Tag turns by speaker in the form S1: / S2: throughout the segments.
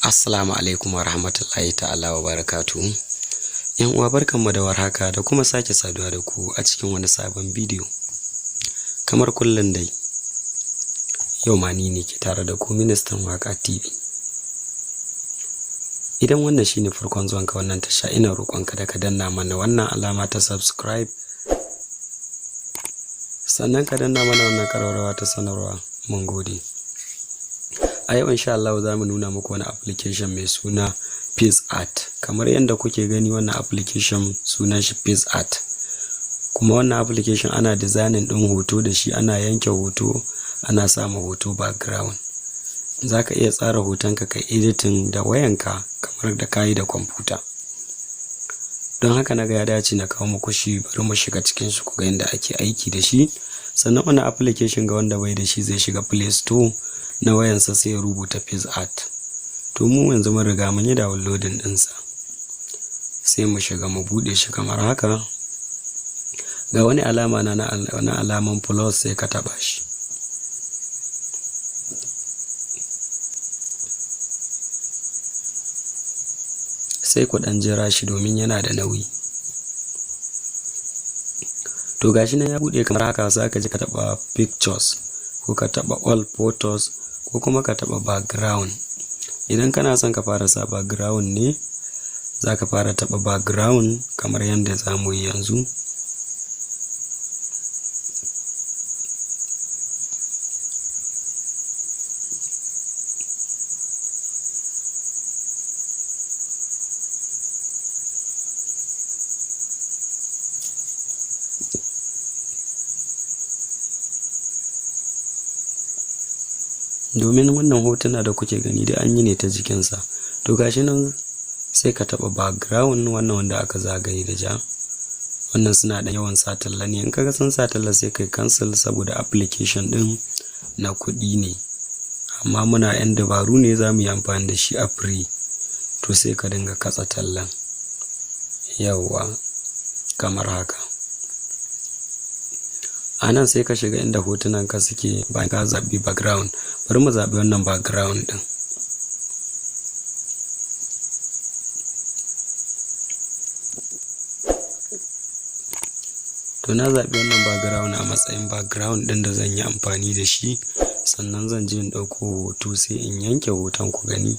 S1: Assalamu alaikum wa rahmatullahi ta'ala wa barakatuhu. ‘Yan uwa, barkanmu da warhaka da kuma sake saduwa da ku a cikin wani sabon bidiyo. Kamar kullum dai, yau ma ni ne ke tare da ku, Ministan Waƙa TV. Idan wannan shine farkon zuwanka wannan tasha, ina roƙonka da ka danna mana wannan alama ta subscribe, sannan ka danna mana wannan ƙararrawa ta sanarwa. Mun gode. A yau, insha Allah, za mu nuna muku wani application mai suna PicsArt. Kamar yadda kuke gani, wannan application sunan shi PicsArt. Kuma wannan application ana designing ɗin hoto da shi, ana yanke hoto, ana sama hoto background. Za ka iya tsara hotonka, ka editing da wayanka kamar da kayi da kwamfuta. Don haka na ga ya dace na kawo muku shi. Bari mu shiga cikin shi ku ga yadda ake aiki da shi. Sannan wannan application, ga wanda bai da shi, zai shiga Play Store na wayansa sai ya rubuta PicsArt. To, mu yanzu mun riga mun yi downloading ɗinsa. Sai mu shiga mu buɗe shi kamar haka. Ga wani alama na alaman plus, sai ka taɓa shi. Sai ku ɗan jira shi domin yana da nauyi. To, gashi nan ya buɗe kamar haka. Za ka je ka taɓa pictures, ko ka taɓa all photos, ko kuma ka taɓa background. Idan kana son ka fara sa background ne, za ka fara taɓa background kamar yadda za mu yi yanzu. Domin wannan hotuna da kuke gani da an yi ne ta jikinsa. To, gashi nan, sai ka taɓa background, wannan wanda aka zagaye da ja. Wannan suna da yawan sa talla ne. In kaga sun sa talla, sai kai cancel, saboda application ɗin na kuɗi ne. Amma muna 'yan dabaru ne, za mu yi amfani da shi a free. To, sai ka dinga katse tallan. Yawwa, kamar haka. A nan sai ka shiga inda hotunan ka suke bayan ka zaɓi background. Bari mu zaɓi wannan background ɗin. To, na zaɓi wannan background a matsayin background ɗin da zan yi amfani da shi. Sannan zan je in ɗauko hoto, sai in yanke hoton ku gani.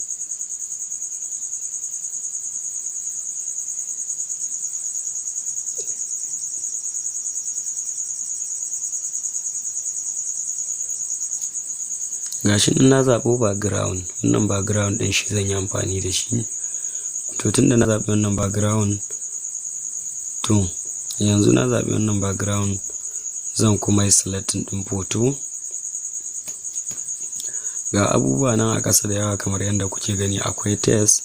S1: Gashi nan na zaɓo background. Wannan background ɗin shi zan yi amfani da shi. To, tunda na zaɓi wannan background, to yanzu na zaɓi wannan background, zan kuma yi selecting ɗin photo. Ga abubuwa nan a ƙasa da yawa kamar yadda kuke gani, akwai text.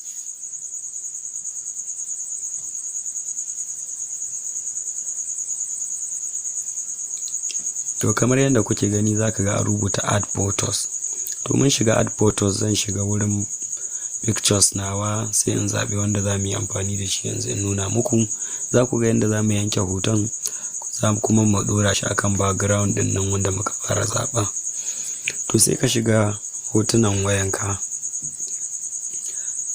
S1: To, kamar yadda kuke gani, za ka ga an rubuta add photos. To, mun shiga add photos. Zan shiga wurin pictures nawa, sai in zaɓi wanda za mu yi amfani da shi yanzu in nuna muku. Za ku ga yadda za mu yanke hoton, za kuma mu ɗora shi akan background ɗin nan wanda muka fara zaɓa. To, sai ka shiga hotunan wayanka,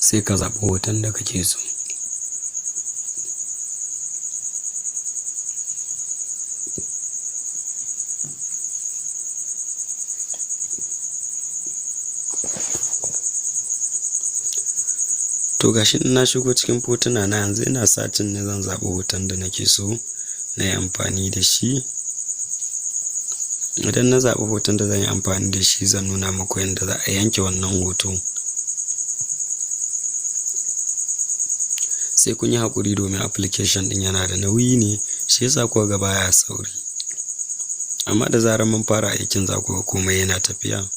S1: sai ka zaɓi hoton da kake so. To, gashi na shigo cikin hotuna na. Yanzu ina searching ne, zan zaɓi hoton da nake so na yi amfani da shi. Idan na zaɓi hoton da zan yi amfani da shi, zan nuna muku yadda za a yanke wannan hoto. Sai kun yi haƙuri domin application ɗin yana da nauyi ne, shi yasa kuka ga baya sauri. Amma da zarar mun fara aikin, za ku ga komai yana tafiya.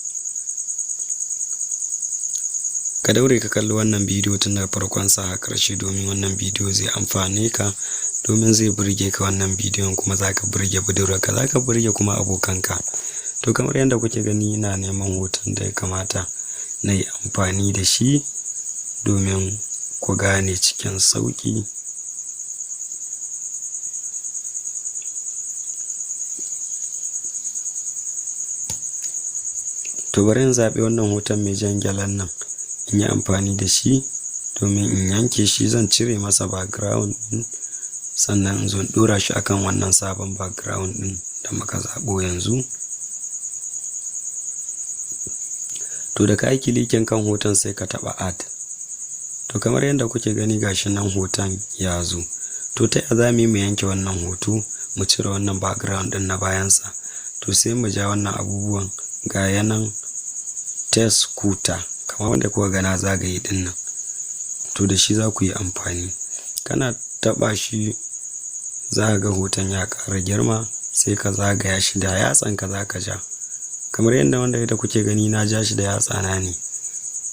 S1: Ka daure ka kalli wannan bidiyo tun daga farkon sa har ƙarshe, domin wannan bidiyo zai amfane ka, domin zai burge ka wannan bidiyon, kuma za ka burge budurwarka, za ka burge kuma abokanka. To, kamar yadda kuke gani, ina neman hoton da ya kamata na yi amfani da shi domin ku gane cikin sauƙi. To, bari in zaɓi wannan hoton mai jan gyalen nan. In yi amfani da shi domin in yanke shi. Zan cire masa background ɗin, sannan in zo in ɗora shi akan wannan sabon background ɗin da muka zaɓo yanzu. To da ka yi clicking kan hoton, sai ka taɓa add. To kamar yadda kuke gani, gashi nan hoton ya zo. To ta ya za mu yi mu yanke wannan hoto, mu cire wannan background ɗin na bayansa? To sai mu ja wannan abubuwan, ga ya nan text cutter, kamar wanda kuka ga na zagaye ɗin nan. To da shi za ku yi amfani. Kana taɓa shi, za ka ga hoton ya ƙara girma. Sai ka zagaya shi da yatsanka, za ka ja kamar yadda wanda yadda kuke gani na ja shi da yatsana ne.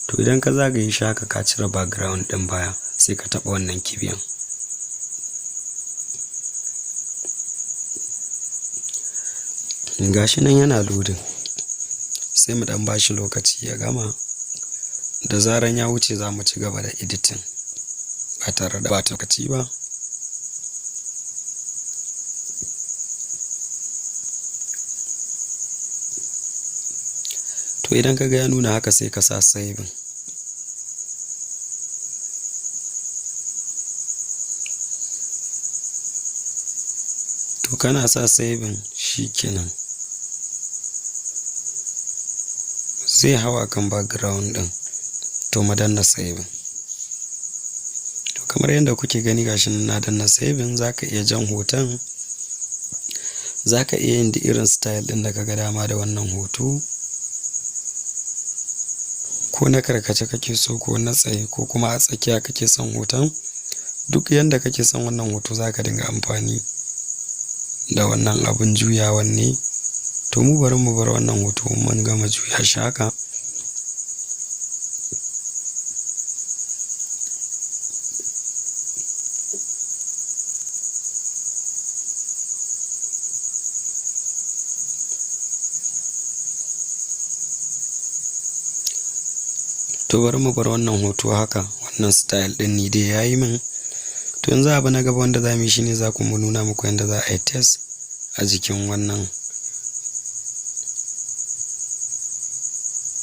S1: To idan ka zagaye shi haka, ka cire background ɗin baya, sai ka taɓa wannan kibiyan. Gashi nan yana loading, sai mu ɗan bashi lokaci ya gama. Da zaran ya wuce, za mu ci gaba da editing ba tare da ɓata lokaci ba. To idan ka ga ya nuna haka, sai ka sa saving. To kana sa saving, shikenan, zai hau akan background ɗin. To mu danna saving. To kamar yadda kuke gani, gashi nan na danna saving. Za ka iya jan hoton, za ka iya yin duk irin style ɗin da ka ga dama da wannan hoto, ko na karkace kake so, ko na tsaye, ko kuma a tsakiya kake son hoton. Duk yanda kake son wannan hoto, za ka dinga amfani da wannan abun juyawan ne. To mu bari mu bar wannan hoto, mun gama juya shi haka. To bari mu bar wannan hoto haka, wannan style ɗin ni dai yayi min. To yanzu abu na gaba wanda za mu yi shine za ku mu nuna muku yanda za a yi text a jikin wannan.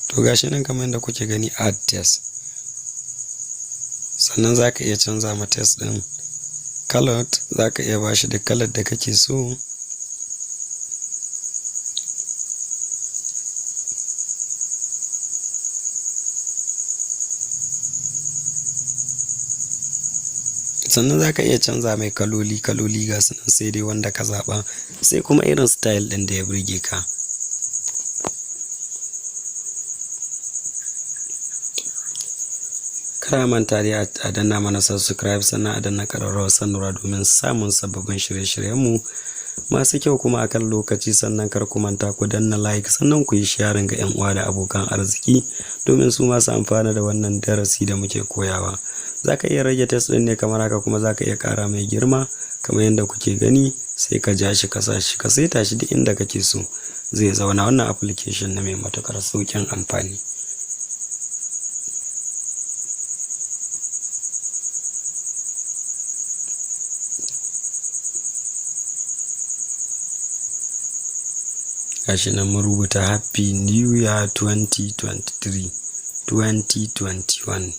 S1: To gashi nan kamar yadda kuke gani, add text. Sannan za ka iya canza ma text ɗin color, za ka iya bashi duk kalar da kake so. Sannan za ka iya canza mai kaloli. Kaloli ga su nan, sai dai wanda ka zaɓa, sai kuma irin style ɗin da ya burge ka. Kar a manta dai a danna mana subscribe, sannan a danna ƙararrawar sanarwa domin samun sababbin shirye-shiryenmu masu kyau kuma akan lokaci. Sannan kar ku manta ku danna like, sannan ku yi sharing ga 'yan uwa da abokan arziki domin su ma su amfana da wannan darasi da muke koyawa. Za ka iya rage text ɗin ne kamar haka, kuma za ka iya ƙara mai girma kamar yadda kuke gani. Sai ka ja shi, ka sa shi, ka saita shi duk inda kake so zai zauna. Wannan application na mai matuƙar sauƙin amfani. Gashi nan mun rubuta "Happy New Year 2023 2021".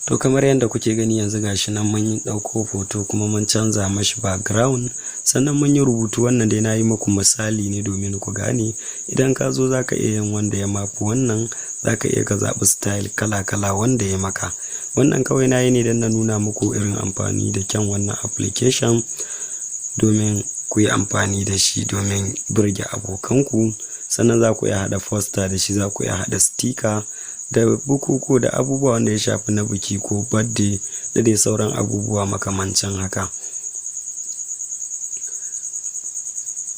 S1: To kamar yadda kuke gani yanzu, gashi nan mun ɗauko hoto kuma mun canza mashi background, sannan mun yi rubutu. Wannan dai na yi muku misali ne domin ku gane. Idan ka zo, za ka iya yin wanda ya mafi wannan, za ka iya ka zaɓi style kala-kala wanda ya maka. Wannan kawai na yi ne don na nuna muku irin amfani da kyan wannan application domin ku yi amfani da shi domin burge abokanku. Sannan za ku iya haɗa poster da shi, za ku iya haɗa sticker da bukukuwa da abubuwa wanda ya shafi na biki ko birthday da dai sauran abubuwa makamancin haka.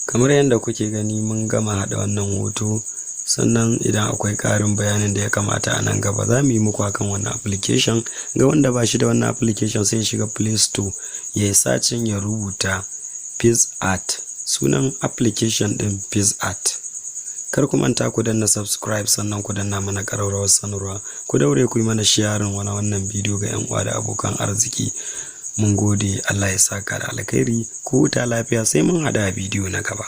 S1: Kamar yadda kuke gani, mun gama haɗa wannan hoto. Sannan idan akwai ƙarin bayanin da ya kamata a nan gaba, za mu yi muku akan wannan application. Ga wanda ba shi da wannan application, sai ya shiga Play Store, ya yi searching, ya rubuta PicsArt. Sunan application ɗin PicsArt. Kar ku manta ku danna subscribe, sannan ku danna mana ƙararrawar sanarwa. Ku daure ku yi mana sharing wani wannan bidiyo ga 'yan uwa da abokan arziki. Mun gode, Allah ya saka da alkhairi. Ku huta lafiya, sai mun haɗu a bidiyo na gaba.